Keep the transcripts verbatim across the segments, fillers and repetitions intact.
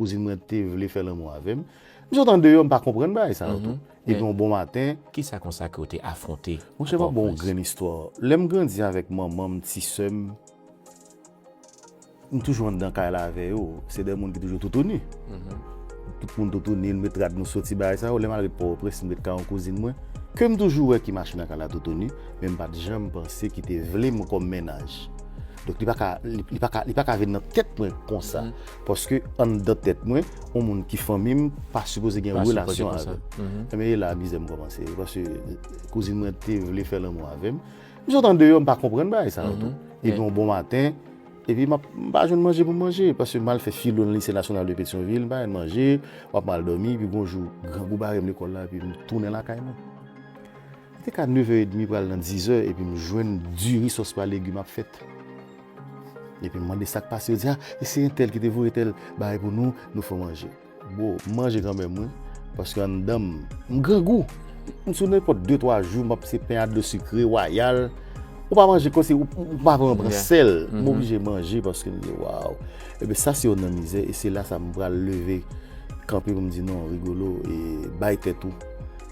Kouzin mwen te vle fè lanmou avè m. M sot andeyò, m pa konprann bagay sa yo tou. Epi yon bon maten, Kisa konsa ke w te afwonte? Monchè, m ap ba w yon grenn istwa. Lè m grandi avèk manman m, ti sè m, m toujou anndan kay la avè yo. Se de moun ki toujou toutouni. Tout moun toutouni, nou met rad, nou soti, bagay sa yo. Lè m al ret Pòtoprens, m ret kay yon kouzin mwen, ke m toujou wè ki mache nan kay la toutouni, men m pa t janm panse ki te vle m kòm mennaj. Donk, li pa ka, li, li pa ka, li pa ka vin nan tèt mwen konsa. Paske anndan tèt mwen, yon moun ki fanmi m pa sipoze gen relasyon avè m. Ebyen, e la mizè m kòmanse. Paske kouzin mwen te vle fè lanmou avè m. M sot andeyò, m pa konprann bagay sa yo tou. Epi yon bon maten, epi m ap, m pa jwenn manje pou m manje, paske m al fè filo nan Lycée National de Pétion-Ville, m pa jwenn manje, m ap mal dòmi, epi gon jou, grangou bare m lekòl la, epi m tounen lakay mwen. Li te ka nevè edmi pral nan dizè, epi m jwenn diri sòs pa legim ap fèt. Epi m mande sa k pase, yo di, a, e se entèl ki te voye tèl bagay pou nou, nou fè w manje. Bro, m manje kanmenm, wi. Paske anndan m, m grangou. M sou nenpòt de twa jou, m ap se pen a dlo sikre, wayal. Ou pa manje kòmsi, ou, ou pa pran, pran sèl. M oblije manje paske m di, waw. Ebyen, sa se youn nan mizè, e se la sa m pral leve, kanpe pou m di, non, Rigolo, e bay tèt ou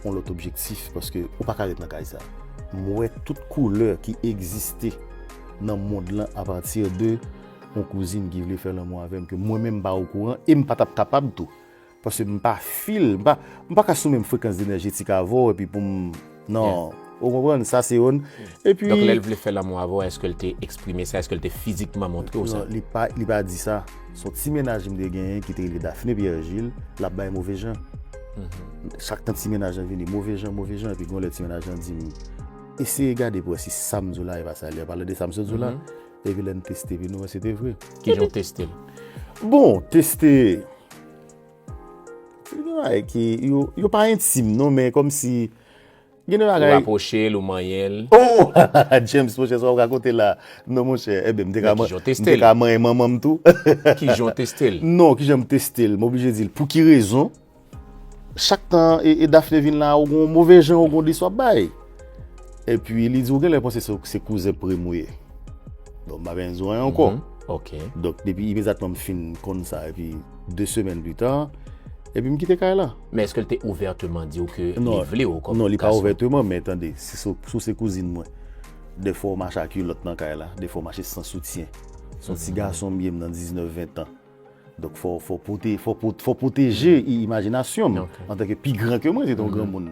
yon lòt objektif, paske ou pa ka ret nan kay sa. M wè tout koulè ki egziste nan mond lan apati de yon kouzin ki vle fè lanmou avè m, ke mwen menm m pa okouran, e m pa t ap kapab tou. Paske m pa fil, m pa, m pa ka sou menm frekans enèjetik avè w, epi pou m, non. Ou konprann? Sa se youn. Epi, Donk, lè l vle fè lanmou avè w, èske l te eksprime sa? Èske l te fizikman montre w sa? Non, li pa, li pa di sa. Se yon ti mennaj m te genyen ki te rele Daphné Pierre Gilles, l ap bay move jan. Chak tan ti mennaj lan vini, move jan, move jan, epi gon lè ti mennaj lan di m, eseye gade pou wè si sa m di w la, e pa sa l ye. An palan de sa m sot di w la, epi lè n teste, epi nou wè se te vre. Kijan w teste l? Bon, teste. Se de bagay ki, yo, yo pa entim, non, men kòmsi, gen de Ou bagay. Rapwoche l, ou manyen l. Oh! James, monchè, sa w rakonte la. Non, monchè, ebyen, m te ka, Men kijan w m teste te l? Ka manyen manman m tou. Kijan w teste l? Non, kijan m teste l? M oblije di l. Pou ki rezon? Chak tan e, e Dafne vin la, ou gon move jan, ou gon dis w ap bay. Epi li di, ou genlè panse se, se kouzen pre m ou ye. Bon, m pa bezwen di w anyen ankò. Ok. Donk, depi imedyatman m fin konn sa, epi de semèn pita, epi m kite kay la. Men èske l te ouvèteman di w ke Non, li vle w kòm non, li pa gason? Ouvèteman, men tande, si se, si se kouzin mwen, defwa w mache ak kilòt nan kay la, defwa w mache san soutyen. Se yon ti gason m ye, m nan diznèf, ven tan. Donk, fò, fò, pwote, fò, pwo- fò pwoteje i- imajinasyon m. Ok. Antanke pi gran ke mwen, se te yon granmoun.